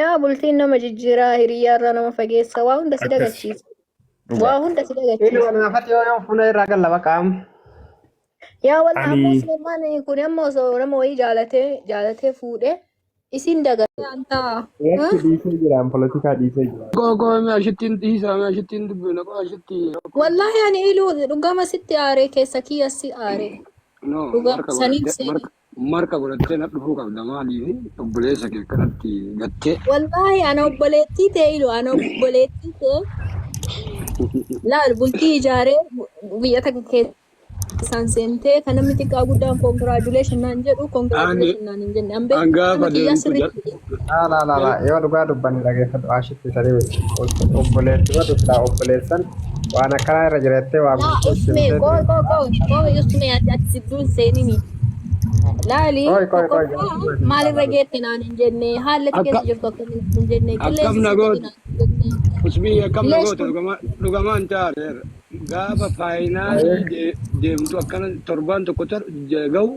Yaa bultiin nama jijjiiraa, hiriyyaarraa nama fageessa, waa hunda si Akkas. dagachiisa. Dhugaa. Waa hunda si Inni dagachiisa. wal naafatti yoo yoo fuula irraa galla baqa amma. Yaa wallah Ani ammoo Suleemaan kun amma osoo nama wayii jaalatee jaalatee fuudhee isin dagatee antaa. Lakki dhiisee jiraan polotikaa dhiisee jiraan. Koo koo mee ashittiin dhiisaa mee ashittiin dubbina koo ashitti. Wallahi ani iluu dhugama sitti aaree keessa kiyya si aaree. No Dhuga marka saniif godhattee seeni. marka marka godhattee na dhufuu qabda maaliif obboleessa kee akkanatti gattee. Wallahi ana obboleettii tee ilu ana obboleettii tee laal bultii ijaaree biyya takka keessaan seentee kan namni xiqqaa guddaan congratulation naan jedhu Ani congratulation naan hin jenne. An an beektu gaafa nama kiyyaa deemtu jal sirriitti. Laa laa laa laa yoo dhugaa dubbanne dhageeffadhu ashitti sadii obboleetti badu silaa obboleessan waan akkanaa irra jirattee waa Laa guutuu usmee simtee qoy qoy qoy qoy usmee ati ati sidduun seenini. Laali Qoy qoy qoy tokkoffaa maalirra geette naan hin jenne haalli ati akka keessa jirtu akkamiin hin jenne akkam qilleensi na si gadi goote naan hin jenne. usbii akkam na Leesh goote kun dhugamaan taareera gaafa faayinaalii deemtu akkana torbaan tokko ga'u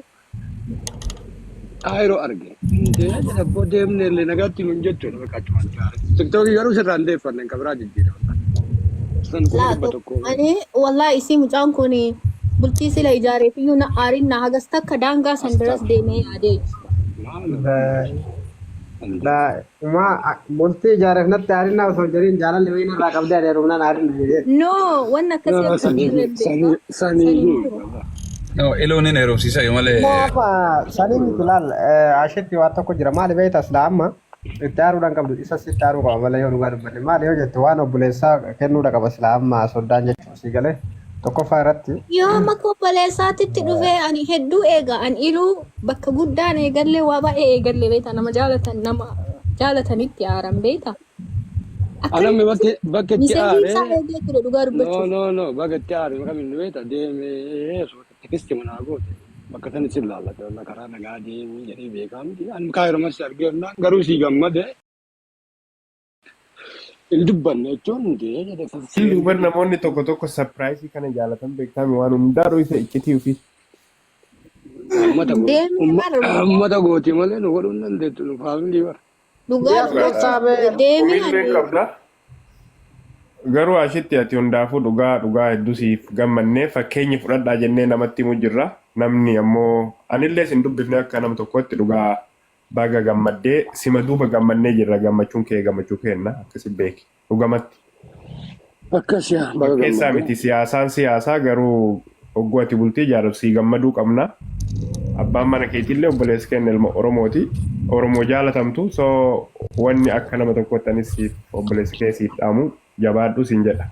Kaayiroo arge. Indee jedhe abboo deemne illee nagaatti nuun jechuudha bakka achumaan taare. Tiktookii garuu sirraa hin deeffanne kan biraa jijjiirama. San kuma laa dhibba tokko tokkoo. ani wallahi isii mucaan kun bultii sila ijaareef iyyuu na aarin na hagas takka daangaa san biras deemee yaadee. Maal Laa uma bultii ijaareef natti aarinaa osoo hin jedhin jaalalli wayii narraa qabdee ani heerumnaan aarinna jedhee. No wanni akkasii akka hin jirre beeka. Sanii San hin sanii jiru. No, iluun hin heerumsiisa yoo malee. Maafa sanii miti laal ashitti waan tokko jira maali beekta silaa amma itti aaruudhaan qabdu isa sitti aaruu qaba malee yoo dhugaa dubbanne maali yoo jette waan obboleessaa kennuudha qaba silaa amma soddaan jechuun sii galee tokkoffaa irratti Yoo maka obboleessaatitti dhufee ani hedduu eega an iluu bakka guddaan eegallee waa baay'ee eegallee beekta nama jaalatan nama jaalatanitti aaran beekta. Anamni Akkamitti bakki bakka itti miseenjii isaa aaree eegee ture dhugaa no dubbachuuf. no no bakka itti aare maqaa inni beekta deemee tekisti manaa goote bakka san isin laallate walla karaa nagaa deemii jedhee beekaa miti ani kaayiroo mas argee jennaan garuu sii gammade hin dubbanne jechuun dee jedhe Iluu bar namoonni tokko tokko sapiraayisii kana jaalatan beektaami waan hundaa dhoysa iccitii ofii. Uummata gooti Deemee bar uummata gooti malee nu godhuu hin dandeettu nu faamilii bara. Dhugaa Dhiyaas dubbachuuf kottaa bee. deemee Komiillee ani qabda. Garuu ashitti ati hundaafuu dhugaa dhugaa hedduu siif gammannee fakkeenya fudhadhaa jennee namatti himu jirra. Namni ammoo anillee sin dubbifne akka nama tokkotti dhugaa baga gammaddee sima duuba gammannee jirra gammachuun kee gammachuu keenna akkasi beeki dhugamatti. Akkas yaa baga Fakkeessaa gammaddee. miti siyaasaan siyaasaa garuu hogguu ati bultii ijaarratu sii gammaduu qabna. Abbaan mana keetiillee obboleessi keenya ilma Oromooti. Oromoo jaalatamtu so wanni akka nama tokkotti anis siif obboleessi kee siif dhaamu jabaadhu siin jedha.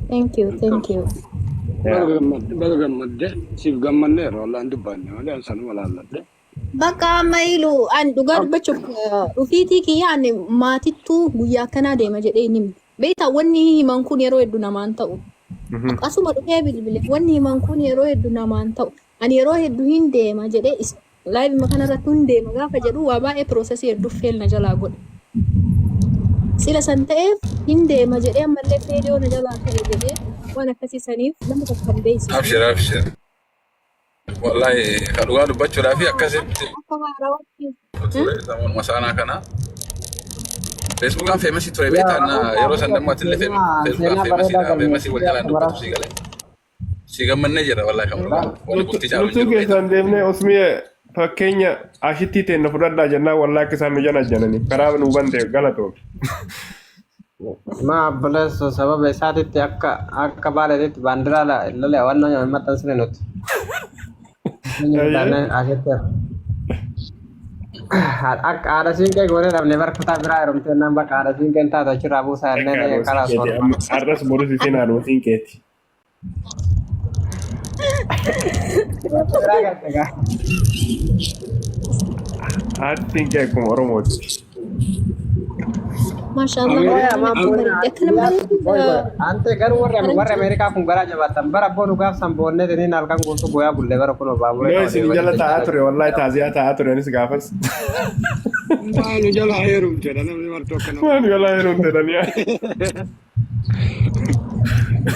Thank you, thank you. Baga Yaa. gammadde baga gammadde siif gammanneerra wallaan dubbanne malee an sanuma laalladhe. Bakka amma ilu an dhugaa dubbachuuf dhufiitii kiyya ani maatittuu guyyaa akkanaa deema jedhee hin himne. Beektaa wanni himan kun yeroo hedduu namaan ta'u. Akkasuma dhufee bilbile wanni himan kun yeroo hedduu namaan ta'u. Ani yeroo hedduu hin deema jedhee live kanarratti hin deema gaafa jedhu waa baay'ee processii hedduu fail na jalaa godhe. Sila san ta'eef hin deema jedhee ammallee failure na jalaa ta'e jedhee waan akkasii saniif nama tokko hin beeksisu. Abshir abshir. Wallahi ka dhugaa dubbachuudhaa fi akkasitti Akka haarawaatti. ture zamanuma saanaa kana. Feesbuukaan feemasii ture Yaa beektaa na Rabboo yeroo san dammoo atillee seenaa feesbuukaan seenaa bareedaa feemasiidha feemasii wal galmeessitee jalaan akka dubbatu baraa. sii galee. Si gammannee jira wallahi kan dhugaa wani bultii caalu hin Nutuu jiru beektaa. keessaan deemnee osmii fakkeenya ashittii teenna fudhadhaa jennaan wallaa akka isaan nu jala jananii karaa nu bante galatoom. Ma obboleesso sababa isaatitti akka akka baaleetitti baandiraa lola waan hin maxxansine nuti. Ayyee. Asitti akka haadha siinqee goonee dhabne bar kutaa biraa heerumtee naan bakka haadha siinqeen taatu achirraa buusaa Akka jenneen haadha karaa siinqeeti soorma. amma har'as borus isin haadha siinqeeti. Biraa galte gaa. Haati siinqee akkuma Oromooti. Maashaallah Qoy namatti amaan boonna bareeddi. Akka nama qoy qoy ante garuu warri warri faranjii. Ameerikaa kun garaa jabaatan bara abboo nu gaafsan boonnee tiniin halkan guutuu booyaa bulle bara kun baabura Noo irra isin jala odeeffachuu taa'aa ture wallahi taaziyaa taa'aa ture anis gaafas. Maanu jala heerumte dha namni martuu akka nama. Waan jala heerumte dhaniyaa.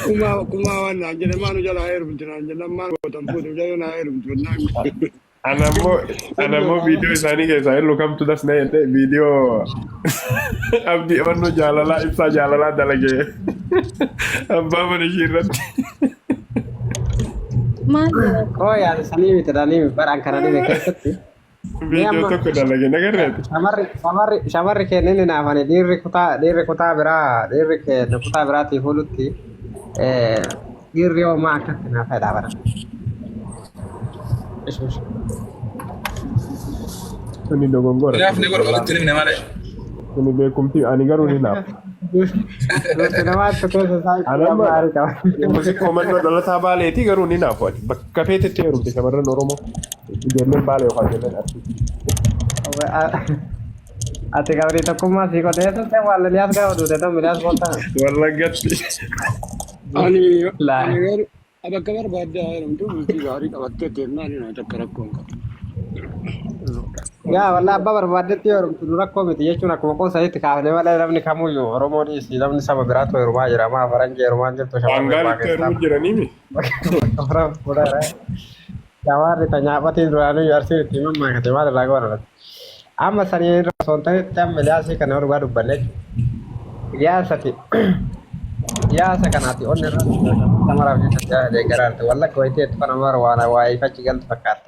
Kumaa kumaa waan naan jedhe maanu jala heerumte naan jedhe lammaan gootan fuute mucayyoo naa heerumte naan. Anammoo anammoo viidiyoo isaanii keessaa illu kamtu das na jedhe viidiyoo abdii onnoo jaalalaa ibsaa jaalalaa dalagee abbaa mana ishii irratti. Maal jedha? Koo yaada sanii miti dhanii baraan kana dhibe keessatti. Mee Viidiyoo amma tokko dalage nagarreeti. shamarri keenya inni naafani dhiirri kutaa biraa dhiirri keenya kutaa biraatii fuulutti dhiirri homaa akkatti naaf fedha bara. Ish ish. Kuni dogongora Naafni kuni godhu wallaahi. walitti himne malee. Kuni beekumtii ani garuu ni naafa. Dursi namaatti keessa isaa Ani amma gaarii qaba. Musi komannoo dhalataa baaleeti garuu ni naafu ati. Bakka feetetti heerumte shamarran Oromoo. Ijoolleen baalee yookaan ijoolleen arsii. Ati qabrii tokkummaa sii qotee turte waan Liyaas gaafa duute ta'u Liyaas booltaa. Wallaggatti. Ani Laa. ani garuu bakka barbaadde haa heerumtu bultii gaarii qabattee deemnaan inni takka rakkoo hin qabu. Yaa wallaa abbaa barbaaddetti yoo heerumtu nu rakkoo miti jechuun akkuma qoosanitti kaafne malee namni kamuyyuu Oromoo dhiisi namni saba biraatu heerumaa jira maa faranjii heerumaa hin jirtu shamarri Baangaalitti Paakistaan. heerumuu jiraniimi. Shamarri ta nyaaphatiin duraanii arsiin itti mammaakate maal irraa goona. Amma sanii irra osoo hin ta'in amma Iliyaasii kana dhugaa dubbanne jechuudha. Iliyaasati Iliyaasa kanaati onni irra shamaraaf jecha deeggaraa jirti. Wallagga wayitii itti kana mara waan waa'ee fachi galtu fakkaata.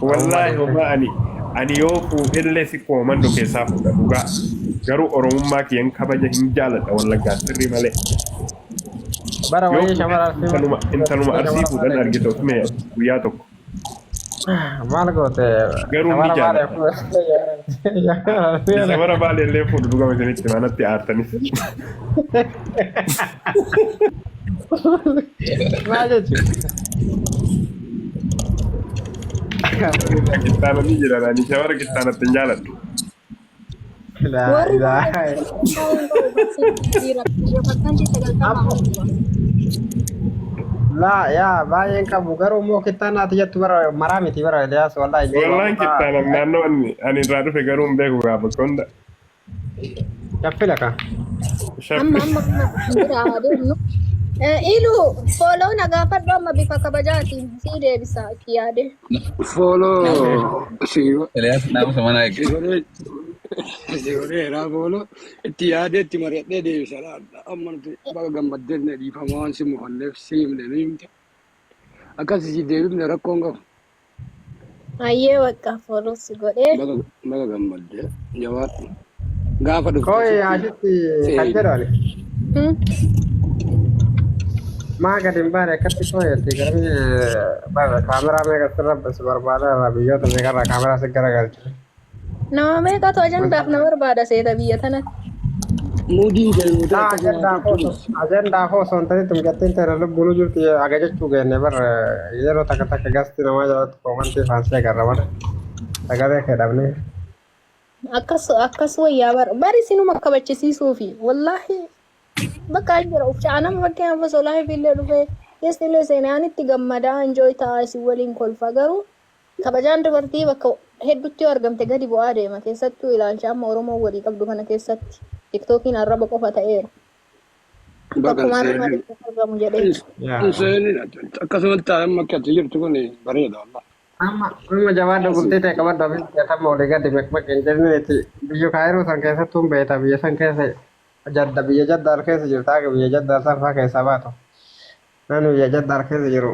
Wallaahi homaa ani yoo fuudhellee si koomando keessaa fuudha dhugaa. Garuu Oromummaa kiyyan kabaja hin jaaladha wallaggaa sirrii malee. Bara Yoo wayii fuudhe shamara arsii intaluma arsii shamara fuudhan argite osuma guyyaa tokko. Maal goote Garuu ni shamara jaaladha. baalee Shamara baalee illee fuudhu dhugama isinitti manatti aartanis. Maal jechuudha? Kittaananii jiran ani shamara kittaanatti hin jaaladhu. Laa Warri ilaaha. dhiira parsantii 90 ol. Laa yaa baay'een qabu garuu immoo kittaanaati jettu bara maraa miti bara Eliyaas wallaahi jiru Wallaan kittaanan naannoo ani irraa dhufe garuu hin beeku gaa bakka hunda. Shaffila ka. Amma amma amma bira haa deemnu. Ilu follow na gaafadhu amma bifa kabajaatiin sii deebisa itti yaade. Follow si Eliyaas naamusa mana si eege. godhee si godheera follow itti yaadee itti mari'adhee deebisa laata. Amma nuti baga gammaddee dhiifama waan si mufanneef si himne ni himte. Akkas si deebifne rakkoon qabu. Hayyee bakka follow si godhee. Baga baga gammaddee jabaadhu. Gaafa dhufte Kooyi sitti asitti kan si jedhu ani. Maa gadi hin baane akkatti kooyetti garmi bara kaameraa meeqa sirra si barbaada irraa biyyoota meeqarraa kaameraa si garagalchu. Nama meeqatu ajandaaf na barbaada seeta biyya tanatti. Muudiin kee guutee Laa akkasuma ajandaaf osoo jechuun ajandaaf osoo hin ta'in tumjattiin ta'e lubbuun jirti aga jechuu geenne bar yeroo takka takka gasti namaa jalatti koomantii faansee agarra malee sagalee kee dhabnee. Akkas akkas wayyaa bar bari sinuma kabachisiisuufi wallaahi bakka hin jira uf nama fakkeenyaaf osoo live illee dhufee keessa illee seenee ani itti gammadaa enjoy ta'aa isin waliin kolfa garuu kabajaan dubartii bakka hedduutti yoo argamte gadi bu'aa deema keessattuu ilaalcha amma Oromoon walii qabdu kana keessatti tiktookiin arraba qofa ta'eera. Baga Bakkuma arraba seenin. argamu jedhee. Yaa. Seenin akkasumatti amma akka ati jirtu kun bareeda wallah. Amma amma jabaadha bultii ta'e qabadhu ofiis jedhama olii gadi meqmeq hin jenneeti biyya kaayiroo san keessattuu hin beekta biyya san keessa jadda biyya jaddaal keessa jirta akka biyya jaddaal san faa keessaa baatu namni biyya jaddaal keessa jiru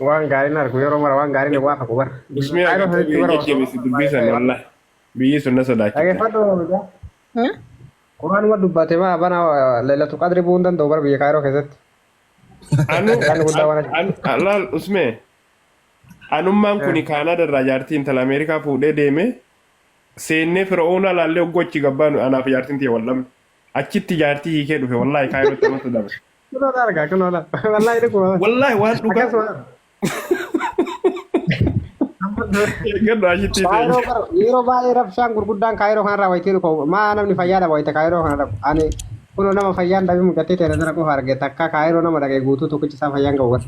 waan gaariin argu yeroo mara waan gaariin hin waafaqu bara biyya Ismee kaayiroo agartee sanitti biyya bara osoo jajjabeessi dubbii sana wallahi. Biyyi sun na sodaachifte. dhageeffadhu Quraanuma dubbate maa bana leelatu qadri bu'uu hin danda'u bara biyya kaayiroo keessatti Anu Waan guddaa waan achi. laal usmee anummaan kuni Kaanaada irraa jaartii intala Ameerikaa fuudhee deeme seennee fir'oona laallee hogguu achi gabbaanu anaaf jaartiin tiyya wal dhabne. Achitti jaartii hiikee dhufe wallaahi kaayirootti amata dabre. Kunoo argaa kunoo laal wallaahi dhuguma Wallaahi waan dhugaa akkasuma eeggadhu ashitti Kaayiroo ta'e. bara yeroo baay'ee rabshaan gurguddaan kaayiroo kanarraa wayitii dhufu maa namni fayyaa dhaba wayita kaayiroo kana dhabu ani kunoo nama fayyaan dhabe mucattii ta'e tana qofa arge takka kaayiroo nama dhaqe guutuu tokkichi isaa fayyaan qabu bara.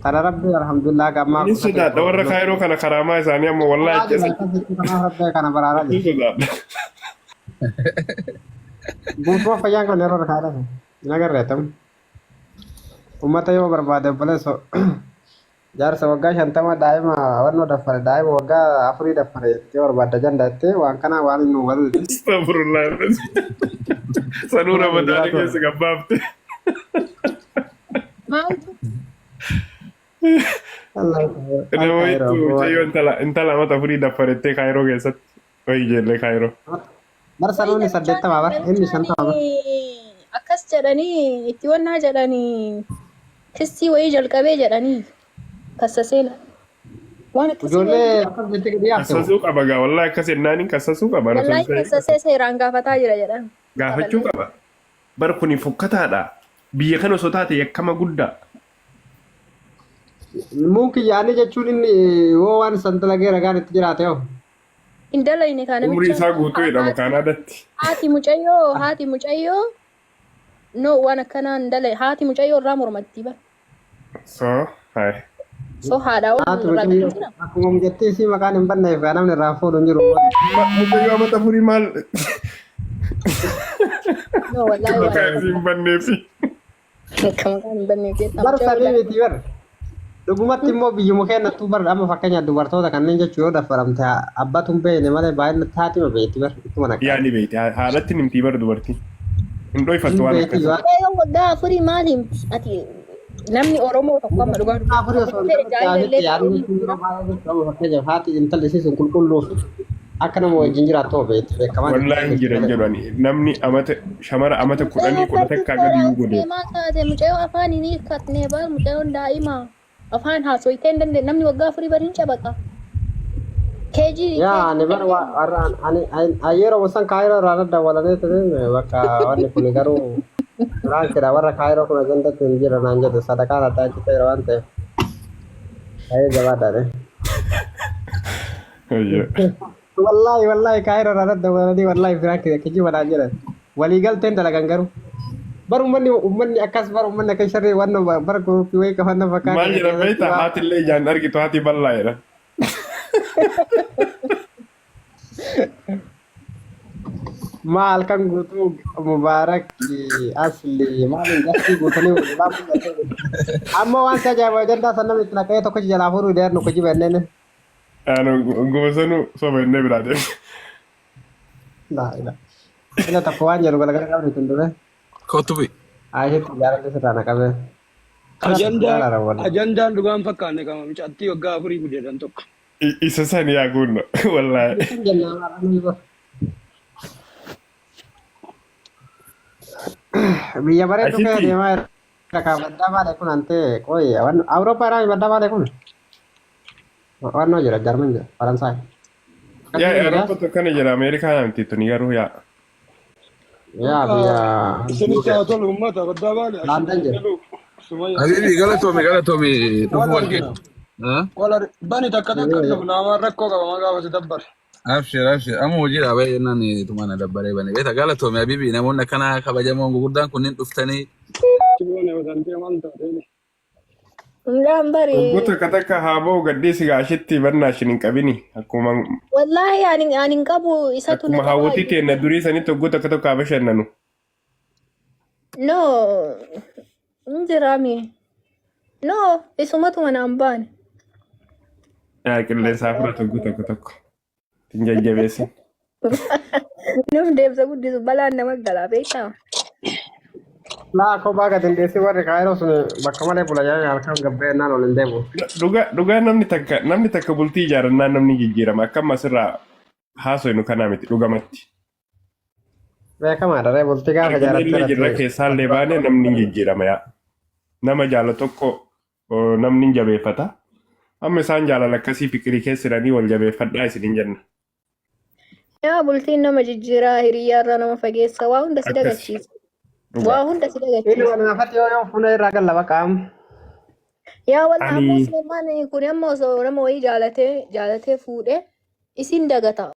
Tana rabbi alhamdulillah gammaa Ni sodaadha warra kaayiroo kana karaamaa isaanii amma wallaahi ajjeesan. Kanaaf rabbi kana baraaraa Ni jira. sodaadha. Guutuu fayyaan kan yeroo kaayiroo hin agarreetamu. Uummata yoo barbaade obboleessoo Jaarsa waggaa 50 daa'ima wannoo daffare daa'ima waggaa 4 daffare jettee barbaadda janda jettee waan kanaa waan nu galuu dide. Astaghfirullah. Sanuu Ramadaana keessa gabbaafte. Maaltu? Nama itti mucayyoo intala amata 4 daffarettee Kaayiroo keessatti. Wayi ijoollee Kaayiroo. Bar sanuun 80 bar inni 50 bar. Akkas jedhanii itti wannaa jedhanii kissii wayii jalqabee jedhanii kassaseela. Waan akkasii Ijoollee wayii akkas jettee gadi yaafte moo? Kassasuu qaba gaa wallahi akkas jennaaniin kassasuu qaba. Wallahi kassasee seeraan gaafataa jira jedhan. Gaafachuu qaba. Bar kuni fokkataadha. Biyya kana osoo taate yakkama guddaa. Muun kiyya ani jechuun inni yoo waan san dalagee ragaan itti jiraate hoo? Hin dalayne kaa Umrii namichaan. isaa guutuu hidhama Kaanaadatti. Haati mucayyoo no waan akkanaa hin dalay haati mucayyoo irraa mormatti bar. So, hai. So haadhaa ol Haati irraa mucayyoo jira. akkuma mucattii isii maqaan hin banneef gaa namni irraa fuudhu hin jiru. Mucayyoo amata 4 maal No wallahi waan maqaan isii hin banneefi. akka maqaan hin banneef jettaa Bar mucayyoo sanii irraa. miti bar. Dhugumatti immoo biyyuma keenyattuu bar amma fakkeenyaaf dubartoota kanneen jechuun yoo daffaramte abbatu hin beekne malee baay'inatti haatima beekti bar ittuma Yaa naqqaati. ni beekti haadhatti nimtii bar dubartiin. Hin dhoyfattu Hin waan beekti akkasii. waan. Mucayyoo waggaa 4 maal himti ati namni Oromoo tokko amma dhugaa 4 osoo hin fedhe ta'in jaahila illee haati yaadni ta'uu jechuun yeroo baay'ee jechuun amma fakkeenyaaf haati intalli isii sun qulqulluuf akka nama wajjin jiraattu beekti beekamaan Wallaahi hin jiran jedhu ani namni amata shamara amata Mucayyoo 10 11 gadi fardi yuu godhe. maal taate mucayyoo afaan hin hiikkatne bar mucayyoon daa'ima afaan haasoytee hin dandeenye namni waggaa 4 bar hin cabaqa. Keejii Yaa ani bar warra ani ani yeroo san Kaayiroo irraa daddawwalanii ture bakka wanni kun garuu biraankidha warra Kaayiroo kun ajandatti hin jira naan jedhu sadaqaan addaa achi ta'eera waan ta'eef baay'ee jabaadhaadhe. Wallaahi wallaahi Kaayiroo irraa daddawwalanii wallaahi biraankidha kijiba naan jedhan walii galteen dalagan garuu. Bar uummanni akkas bar uummanni akka sharrii waan bar guruppii wayii qaban na fakkaata. Maal jedhan beektaa haati illee ijaan argitu haati bal'aa jedhan. Maal kan guutuu Mubaarak asli maal gastii guutanii walaa mul'ate. Amma waan si ajaa'ibu ajandaa san namni itti naqee tokkichi jalaa fuudhuu deernu kijiba jenneen. Anu guma sanuu soba innee biraa deeme. Laa ilaa. Ila tokko waan jedhu galgala qabni tun dure. Kottu bu'i. Aishetti jaalalli sirraa na qabee. Ajandaan dhugaan fakkaanne qaba mucattii waggaa 4 gudeedan tokko. Isa san yaa guunno wallaahi. Biyya bareedduu keessa Ashitti. deemaa jira kaa baddaa baale kun antee qoyi Awurooppaa irraa baddaa baale kun wannoo jira Jarman jira Faransaay. Yaa Awurooppaa tokko kana jira Ameerikaa miti tuni garuu yaa. Yaa biyya Isinis haa tolu uummata baddaa baale. London jira. Sumayya. Habibi galatoomi galatoomi dhufuu Wal wal argina. Wal bani takka takka dhufu namaan rakkoo qaba maa gaafa si dabbare. Abshir abshir amma hojii dhaabee jennaan tumana dabbaree bane beeta galatoomi habibi namoonni akkana kabajamoon gurguddaan kunniin dhuftanii Chiboon yoo dandee maal taatee. Hundaan bari. Waggoo takka takka haa ba'u gadhiisi gaashitti bannaa ishin hin qabini. Akkuma Wallaahi ani hin qabu isatu na akkuma hawwatii qabaa. teenna durii sanitti waggoo takka tokko haa bashannanu. No, hin jiraami. No, isumatuma naan baane. Yaa qilleensaa fudhatu waggoo tokko tokko. Hin jajjabeessin. Nuuf deemsa guddisu balaan nama galaa beektaa? Laa kophaa gadi hin dhiyeessin warri Kaayiroo sun bakka malee bula jedhanii halkan gabbee naan ol hin deemu. Dhugaa dhugaa namni takka bultii ijaarannaan namni jijjiirama akkam asirraa haasofnu kanaa miti dhugamatti. Beekamaadha ree bultii gaafa Arginee illee ijaarratte jirra irratti. keessaallee baane namni hin jijjiirama yaa. Nama jaala tokko namni hin jabeeffata. Amma isaan jaalala akkasii fikirii keessa jiranii wal jabeeffadhaa isin hin jenna. Yaa bultiin nama jijjiiraa hiriyyaarraa nama fageessa waa hunda si Akkas. dagachiisa. Dhugaa. Waa hunda si Inni dagachiisa. wal nafatti yoo yoo fuula irraa galla bakka amma. Yaa wallah ammoo Ani Suleemaan kun amma osoo nama wayii jaalatee jaalatee fuudhee isin dagata.